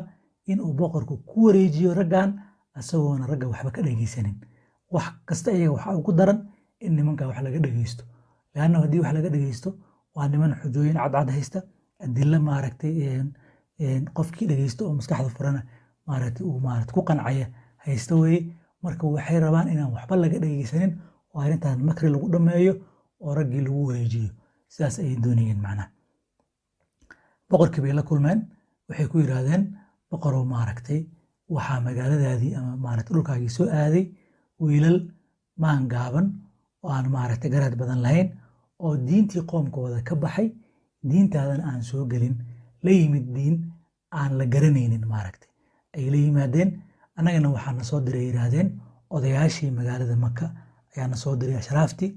in uu boqorku ku wareejiyo raggan isagoona ragga waxba ka dhegeysanin. Wax kasta iyaga waxa ugu daran in nimanka wax laga dhegeysto, leanna haddii wax laga dhegeysto, waa niman xujooyin cadcad haysta, adilo maaragtay qofkii dhegeysto oo maskaxda furana maaragtay uu maaragtay ku qancaya haysta weeye. Marka waxay rabaan inaan waxba laga dhegeysanin oo arrintan makri lagu dhameeyo oo raggii lagu wareejiyo. Sidaas ayay doonayeen macnaha. Boqorkii bay la kulmeen. Waxay ku yidhaahdeen, "Boqorow, maaragtay waxaa magaaladaadii ama maaragtay dhulkaagii soo aaday wiilal maan gaaban oo aan maaragtay garaad badan lahayn, oo diintii qoomkooda ka baxay, diintaadana aan soo gelin, la yimid diin aan la garanaynin maaragtay ay la yimaadeen. Annagana waxaa na soo diray," yidhaahdeen, "odayaashii magaalada Maka ayaa na soo diray, ashraaftii,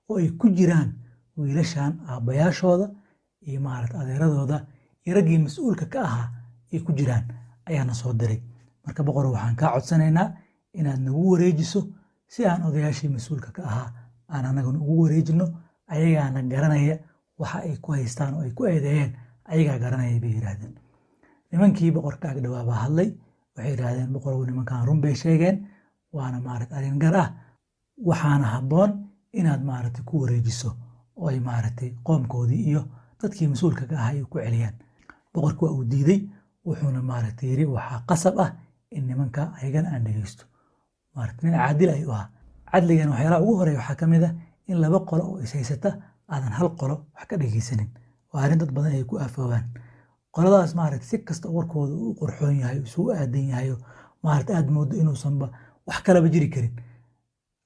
oo ay ku jiraan wiilashan aabbayaashooda iyo maaragtay adeeradooda iyo raggii mas-uulka ka ahaa ay ku jiraan ayaa na soo diray. Marka boqor, waxaan kaa codsanaynaa inaad nagu wareejiso si aan odayaashii mas-uulka ka ahaa aan annaguna ugu wareejino. Ayagaana garanaya waxa ay ku haystaan oo ay ku eedeeyeen, ayagaa garanaya," bay yidhaahdeen. Nimankii boqorka agdhawaa baa hadlay. Waxay yidhaahdeen, "Boqorow, nimankan run bay sheegeen, waana maaragtay arrin gar ah, waxaana habboon inaad maaragtay ku wareejiso oo ay maaragtay qoomkoodii iyo dadkii mas-uulka ka ahaa ay ku celiyaan." Boqorku waa uu diiday, wuxuuna maaragtay yiri, "Waxaa qasab ah in nimanka ayagana aan dhegeysto." Maaragtay nin caadil ayuu ahaa. Cadligan waxyaalaha ugu horeeya waxaa ka mid ah in laba qolo oo is haysata aadan hal qolo wax ka dhegeysanin. Waa arrin dad badan ay ku aafoobaan. Qoladaas maaragtay si kasta warkooda u qurxoon yahay, isugu aadan yahay, maaragtay aad moodo inuusanba wax Wax kalaba jiri karin.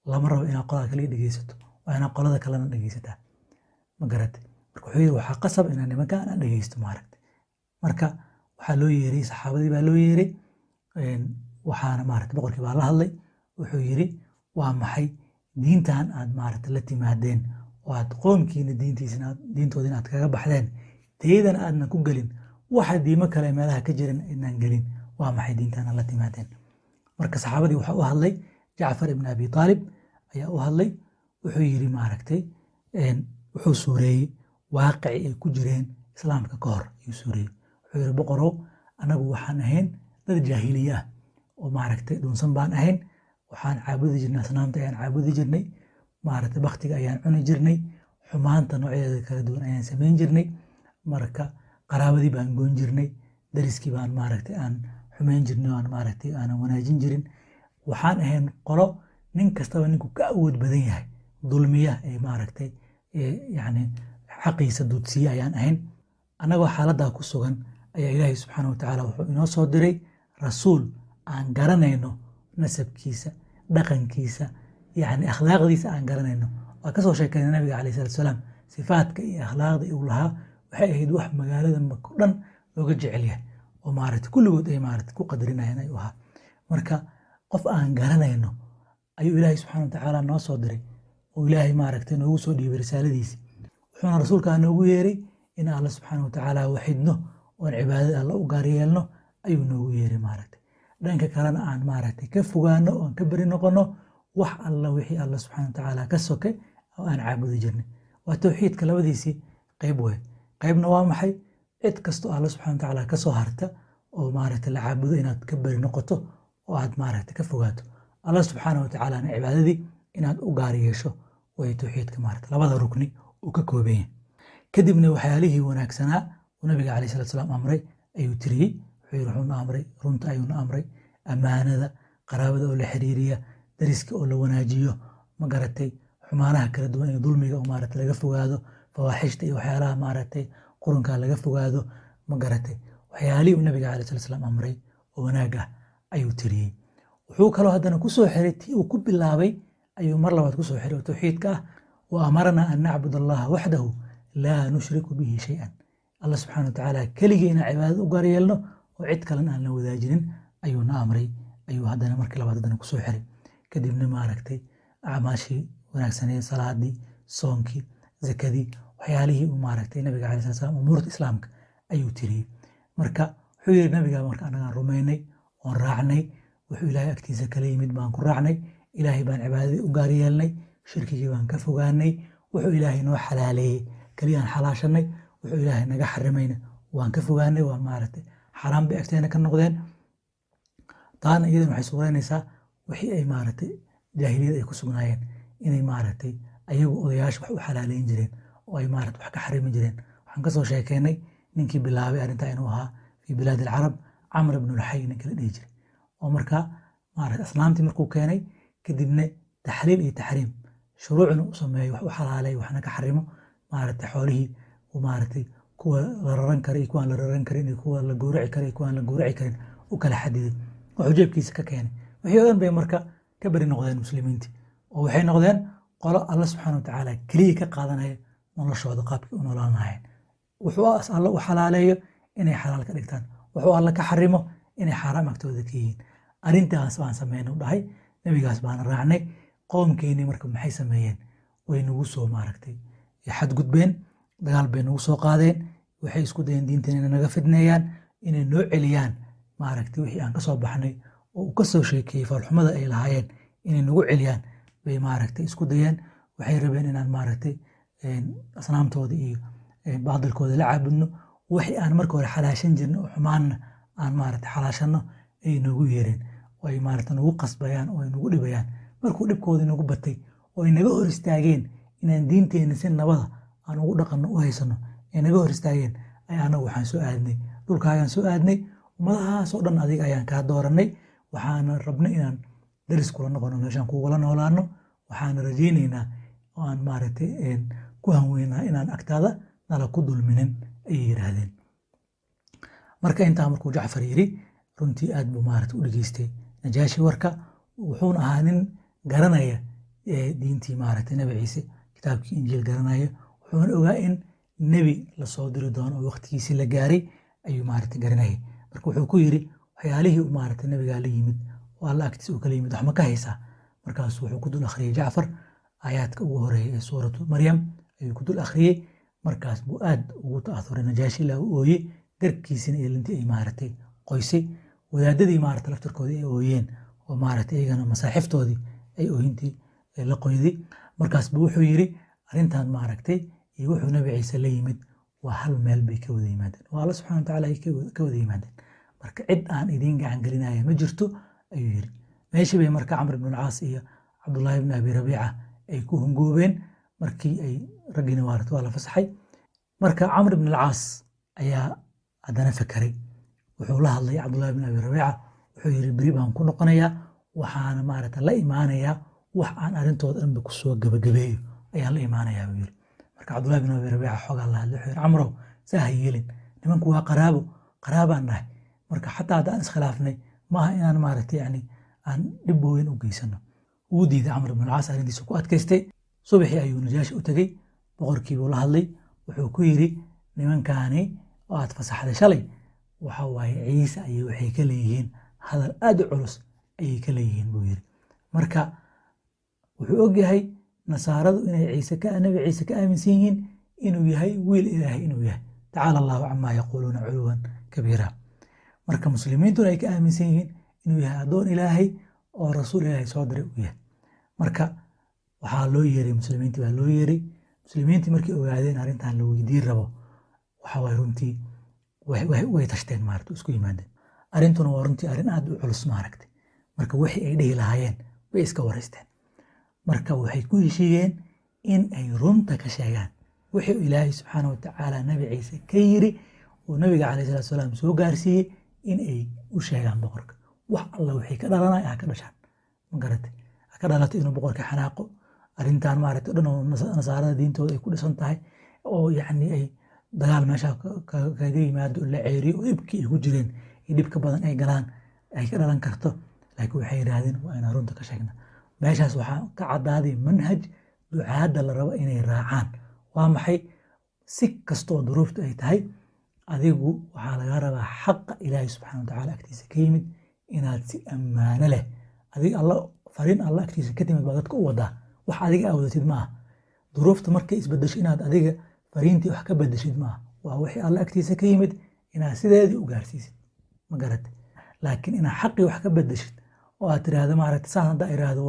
Lama rabo inaad qolada kaliya dhegeysato, waa inaad qolada kalena dhegeysataa, ma garatay? Marka wuxuu yiri, waxaa qasab inaan nimankan aan dhegeysto, maaragtay. Marka waxaa loo yeeray saxaabadii baa loo yeeray, waxaana maaragtay boqorkii baa la hadlay. Wuxuu yiri, waa maxay diintan aad maaragtay la timaadeen oo aad qoomkiina diintiisina diintoodina aad kaga baxdeen, teydana aadnan ku gelin, waxa diimo kale meelaha ka jiran aydnan gelin? Waa maxay diintan aad la timaadeen? Marka saxaabadii waxaa u hadlay Jacfar ibn Abi Taalib ayaa u hadlay. Wuxuu yiri, maaragtay, wuxuu suureeyey waaqici ay ku jireen islaamka ka hor ayuu suureeyey. Wuxuu yiri, boqorow, anagu waxaan ahayn dad jaahiliye ah oo maaragtay dhunsan baan ahayn. Waxaan caabudi jirnay asnaamta ayaan caabudi jirnay, maaragtay, baktiga ayaan cuni jirnay, xumaanta noocyadeeda kala duwan ayaan samayn jirnay. Marka qaraabadii baan goyn jirnay, dariskii baan maaragtay aan xumayn jirnay oo aan maaragtay aanan wanaajin jirin. Waxaan ahayn qolo nin kastaba ninku ka awood badan yahay dulmiya ee maaragtay yacni xaqiisa duudsiye ayaan ahayn. Annagoo xaaladdaa ku sugan ayaa Ilaahay subxaana wa tacaala wuxuu inoo soo diray rasuul aan garanayno nasabkiisa, dhaqankiisa, yacni akhlaaqdiisa aan garanayno. Waa kasoo sheekeynay nabiga calayhi salaatu wasalaam sifaadka iyo akhlaaqda uu lahaa. Waxay ahayd wax magaalada Maka o dhan looga jecel yahay oo maaragtay kulligood ay maaragtay ku qadarinayaan ayuu ahaa. Marka qof aan garanayno ayuu Ilaahay subxaana wa tacaala noo soo diray oo Ilaahay maaragtay noogu soo dhiibay risaaladiisi. Wuxuuna rasuulkaa noogu yeeray in Alla subxaana wa tacaala waxidno oon cibaadada Alla u gaar yeelno ayuu noogu yeeray, maaragtay, dhanka kalena aan maaragtay ka fogaano oon ka beri noqono wax alla wixii Alla subxaana wa tacaala ka soke oo aan caabudi jirnay. Waa towxiidka labadiisii qayb wey. Qaybna waa maxay? Cid kastoo Alla subxana wa tacaala ka soo harta oo maaragtay la caabudo inaad ka beri noqoto oo aad maaragtay ka fogaato, Alla subxaana wa tacaalana cibaadadii inaad u gaar yeesho way towxiidka maaragtay labada rukni uu ka kooban yahay. Kadibna waxyaalihii wanaagsanaa uu nabiga calayhi salatu salaam amray ayuu tiriyey. Wuxuu yiri, wuxuuna amray runta ayuuna amray, ammaanada, qaraabada oo la xiriiriya, dariska oo la wanaajiyo, ma garatay, xumaanaha kala duwan iyo dulmiga oo maaragtay laga fogaado, fawaaxishta iyo waxyaalaha maaragtay qurunka laga fogaado, ma garatay. Waxyaalihii uu nabiga calayhi salatu salaam amray oo wanaag ah ayuu tiriyey. Wuxuu kaloo haddana ku soo xiray tii uu ku bilaabay ayuu mar labaad ku soo xiray oo towxiidka ah: wa amarana an nacbud allaha waxdahu laa nushriku bihi shay-an. Allah subxana wa tacaala keligii inaan cibaadada u gaar yeelno oo cid kalena aan la wadaajinin ayuuna amray ayuu haddana markii labaad haddana kusoo xiray. Kadibna maaragtay acmaashii wanaagsaneed, salaadii, soonkii, zakadii, waxyaalihii uu maaragtay nabiga calayhi salatu salaam umuurta islaamka ayuu tiriyey. Marka wuxuu yiri nabiga, marka annagaan rumaynay oon raacnay, wuxuu Ilaahay agtiisa kala yimid baan ku raacnay, Ilaahay baan cibaadadii u gaar yeelnay, shirkigii baan ka fogaanay, wuxuu Ilaahay noo xalaaleeyey keliyaan xalaashanay, wuxuu Ilaahay naga xarimayna waan ka fogaanay, waa maaragtay xaraam bay agteena ka noqdeen. Taana iyadana waxay suuraynaysaa wixii ay maaragtay jaahiliyada ay ku sugnaayeen, inay maaragtay ayagu odayaasha wax u xalaaleyn jireen oo ay maaragtay wax ka xarimi jireen. Waxaan kasoo sheekeynay ninkii bilaabay arrintaa inuu ahaa fi bilaad alcarab Camr ibnu Luxay ninka la dhihi jiray, oo markaa maaragtay asnaamtii markuu keenay kadibna taxliil iyo taxriim shuruucna u sameeyo, wax u xalaaleey waxna ka xarimo, maaragtay xoolihii uu maaragtay kuwa la raran kara iyo kuwaan la raran karin iyo kuwa la gowraci kara iyo kuwaan la gowraci karin u kala xadiday, wuxuu jeebkiisa ka keenay. Wixii oo dhan bay marka ka beri noqdeen muslimiintii oo waxay noqdeen qolo Alla subxaana wa tacaala keliya ka qaadanaya noloshooda qaabkii u noolaan lahayn. Wuxuu Alla u xalaaleeyo inay xalaal ka dhigtaan, wuxuu Alla ka xarimo inay xaaraam agtooda ka yihiin. Arrintaas baan sameynay u dhahay, nabigaas baana raacnay. Qoomkeenii marka maxay sameeyeen? Way nagu soo maaragtay xadgudbeen, dagaal bay nagu soo qaadeen. Waxay isku dayeen diintan inay naga fidneeyaan, inay noo celiyaan maaragtay wixii aan kasoo baxnay oo uu kasoo sheekeeyey foolxumada ay lahaayeen inay nagu celiyaan bay maaragtay isku dayeen. Waxay rabeen inaan maaragtay asnaamtooda iyo baadilkooda la caabudno, wixii aan marka hore xalaashan jirnay oo xumaanna aan maaragtay xalaashanno ay noogu yeereen oo ay maaragtay nagu qasbayaan oo ay nagu dhibayaan. Markuu dhibkoodii nagu batay oo ay naga hor istaageen inaan diinteenna si nabada aan ugu dhaqanno u haysano ay naga hor istaageen, ayaa annagu waxaan soo aadnay dhulkaagaan soo aadnay. Ummadahaasoo dhan adiga ayaan kaa dooranay. Waxaana rabnay inaan daris kula noqono, meeshaan kugula noolaano. Waxaana rajaynaynaa oo aan maaragtay ku hanweynaa inaan agtaada nala ku dulminin, ayay yidhaahdeen. Marka intaa markuu Jacfar yiri, runtii aad buu maaragtay u dhageystay Najaashi warka. Wuxuuna ahaa nin garanaya diintii maaragtay Nebi Ciise, kitaabkii Injiil garanaya. Wuxuuna ogaa in nebi lasoo diri doono oo waqtigiisii la gaaray ayuu maaragtay garanayay. Marka wuxuu ku yiri waxyaalihii uu maaragtay nebigaa la yimid oo Alla agtiisa uu kala yimid wax ma ka haysaa? Markaasuu wuxuu ku dul akhriyey Jacfar aayaadka ugu horeeya ee Suuratu Maryam ayuu ku dul akhriyey. Markaas buu aad ugu ta'athuray Najaashi ilaa uu ooyey, garkiisina eelintii ay maaragtay qoysay, wadaadadii maaragtay laftirkoodii ay ooyeen oo maaragtay iyagana masaaxiftoodii ay ooyintii la qoyday. Markaas buu wuxuu yiri arrintan maaragtay iyo wuxuu Nabi Ciise la yimid waa hal meel bay ka wada yimaadeen, waa Alla subxana watacaala ay ka wada yimaadeen. Marka cid aan idiin gacan gelinaya ma jirto ayuu yiri. Meeshii bay marka Camr ibn Alcaas iyo Cabdullaahi ibn Abi Rabiica ay ku hungoobeen markii ay raggiina maaragtay waa la fasaxay. Marka Camr ibn Alcaas ayaa haddana fakaray, wuxuu la hadlay Cabdullahi ibn Abi Rabiica, wuxuu yiri beri baan ku noqonayaa, waxaana maaragtay la imaanayaa wax aan arrintooda dhanba kusoo gabagabeeyo ayaan la imaanayaa buu yiri. Marka Cabdullahi ibn Abi Rabiica xoogaa la hadlay, wuxuu yiri Camrow, saa ha yeelin, nimanku waa qaraabo, qaraabaan nahay, marka xataa haddaan iskhilaafnay maaha inaan maaragtay yani aan dhib weyn u geysano. Wuu diiday Camr ibn Alcaas, arrintiisa ku adkaystay. Subaxii ayuu Najaashi u tegey, boqorkii buu la hadlay, wuxuu ku yiri nimankaani oo aad fasaxday shalay waxa waaye Ciise ayay waxay ka leeyihiin hadal aad u culus ayay ka leeyihiin buu yiri. Marka wuxuu ogyahay nasaaradu inay Ciise ka Nabi Ciise ka aaminsan yihiin inuu yahay wiil Ilaahay inuu yahay, tacaala Allahu camaa yaquuluuna culuwan kabiira. Marka muslimiintuna ay ka aaminsan yihiin inuu yahay addoon Ilaahay oo rasuul Ilaahay soo diray uu yahay. Marka waxaa loo yeeray muslimiintii baa loo yeeray. Muslimiintii markay ogaadeen arrintan la weydiin rabo, waxa waaye runtii way tashteen maaragtay, isku yimaadeen. Arrintuna waa runtii arrin aad u culus maaragtay. Marka wixii ay dhihi lahaayeen way iska wareysteen. Marka waxay ku heshiiyeen in ay runta ka sheegaan wixii Ilaahay subxaana watacaala Nabi Ciise ka yiri oo nabiga calayhi salaatu wasalaam soo gaarsiiyey in ay u sheegaan boqorka. Wax alla wixii ka dhalanaya ha ka dhashaan, ma garatay, ha ka dhalato inuu boqorka xanaaqo arrintan maaragtay dhan oo nasaarada diintooda ay ku dhisan tahay oo yacni ay dagaal meesha kaga yimaado, la ceeriyo oo dhibkii ay ku jireen iyo dhib ka badan ay galaan ay ka dhalan karto. Laakiin waxay yidhaahdeen waa inaan runta ka sheegna. Meeshaas waxaa ka caddaaday manhaj ducaadda la rabo inay raacaan. Waa maxay? Si kastoo duruuftu ay tahay, adigu waxaa laga rabaa xaqa Ilaahay subxaana watacaala agtiisa ka yimid inaad si ammaano leh, adiga Alla fariin Alla agtiisa ka timid baa dadka u wadaa, wax adiga aa wadatid maaha. Duruufta markay isbedesho inaad adiga fariintii wax ka bedeshid maaha, waa wixii Alla agtiisa ka yimid inaad sideedii u gaarsiisid, ma garatay? Laakiin inaad xaqii wax ka bedeshid oo aad tiraahdo maaragtay saan haddaa iraahdo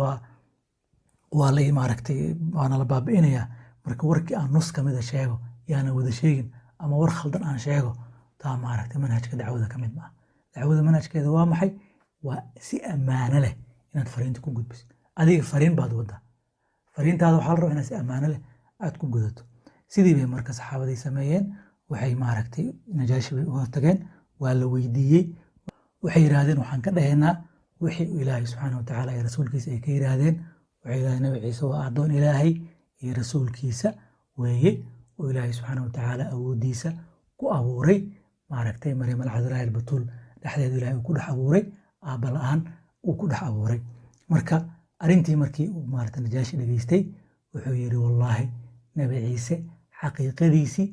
waa la maaragtay waana la baabi'inayaa, marka warkii aan nus kamida sheego yaana wada sheegin ama war khaldan aan sheego, taa maaragtay manhajka dacwada ka mid maaha. Dacwada manhajkeeda waa maxay? Waa si ammaano leh inaad fariinta ku gudbisid. Adiga fariin baad wadaa, fariintaada waxaa la rabaa inaad si ammaano leh aad ku gudato. Sidii bay marka saxaabadii sameeyeen. Waxay maaragtay Najaashi bay u hortageen, waa la weydiiyey. Waxay yidhaahdeen waxaan ka dhahaynaa wixii Ilaahay subxaana watacaala iyo rasuulkiisa ay ka yidhaahdeen. Waxay yidhahdeen Nabi Ciise waa addoon Ilaahay iyo rasuulkiisa weeye oo Ilaahay subxaana watacaala awooddiisa ku abuuray maaragtay Maryam alcadraa albatuul dhexdeeda Ilaahay uu ku dhex abuuray, aabba la'aan uu ku dhex abuuray. Marka arrintii markii uu maaragtay Najaashi dhageystay wuxuu yidhi wallaahi Nabi Ciise xaqiiqadiisii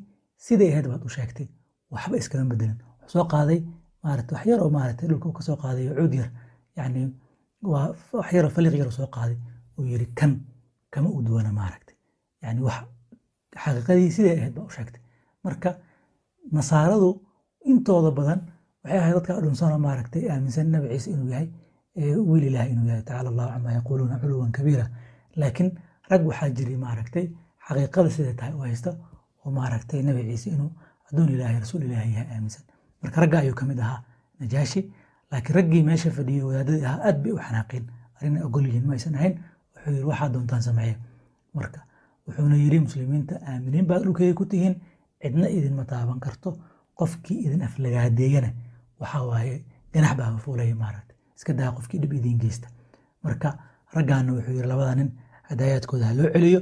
siday ahayd baad u sheegtay, waxba iskama bedelin. Wuxuu soo qaaday maaragtay wax yar oo maaragtay dhulka uu ka soo qaaday oo cuud yar, yacni waa wax yar oo faliiq yar oo soo qaaday, uu yidhi kan kama u duwana maaragtay, yacni wax xaqiiqadii siday ahayd baa u sheegtay. Marka nasaaradu intooda badan waxay ahayd dadka dhunsanoo maaragtay aaminsan Nabi Ciise inuu yahay wiil Ilaahay inuu yahay, tacaala Allahu camaa yaquuluuna culuwan kabiira. Laakiin rag waxaa jiray maaragtay xaqiiqada siday tahay u haysta oo maaragtay Nabi Ciise inuu addoon Ilaahay rasuul Ilaahay yahay aaminsan. Marka ragga ayuu ka mid ahaa Najaashi. Laakiin raggii meesha fadhiyey wadaadadii ahaa aad bay u xanaaqeen, arrin ay ogol yihiin ma aysan ahayn. Wuxuu yidhi waxaad doontaan sameeya. Marka wuxuuna yidhi muslimiinta aaminiin baad dhulkeyga ku tihiin, cidna idinma taaban karto, qofkii idin aflagaadeeyana waxaa waaye ganax baa fuulaya maaragtay, iska daa qofkii dhib idiin geysta. Marka raggaana wuxuu yidhi labada nin hadaayaadkooda ha loo celiyo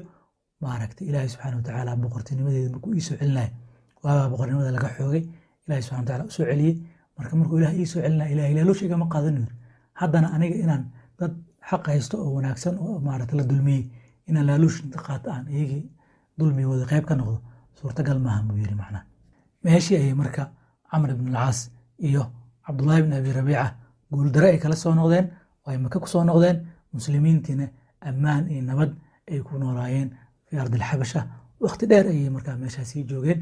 maaragtay. Ilaahay subxaana watacaala boqortinimadeeda markuu iisoo celinayo, waabaa boqornimada laga xoogay, Ilaahay subxana watacaala usoo celiyey. Marka markuu Ilaah iisoo celinayo, Ilahay laaluush igama qaadan yiri. Haddana aniga inaan dad Xaq haysto oo wanaagsan oo maarata la dulmiyey inaan laaluush inta qaato aan iyagii dulmigooda qayb ka noqdo suurtagal maaha, buu yiri macnaha. Meeshii ayay marka Camr ibn Alcaas iyo Cabdullahi ibn Abi Rabiica guuldare ay kala soo noqdeen oo ay Maka ku soo noqdeen, muslimiintiina ammaan iyo nabad ay ku noolaayeen fi ardi alxabasha. Waqti dheer ayay markaa meeshaas sii joogeen.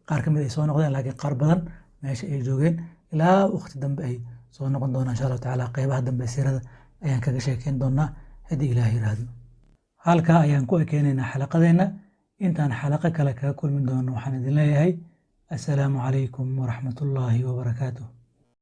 Qaar ka mid ay soo noqdeen, laakiin qaar badan meesha ay joogeen ilaa waqti dambe ay soo noqon doonaan, insha Allahu tacaala. Qeybaha dambe siirada ayaan kaga sheekeyn doonaa haddii Ilaah yiraahdo. Halkaa ayaan ku ekeenaynaa xalaqadeenna. Intaan xalaqo kale kaga kulmi doono, waxaan idin leeyahay assalaamu calaykum waraxmatullaahi wabarakaatuh.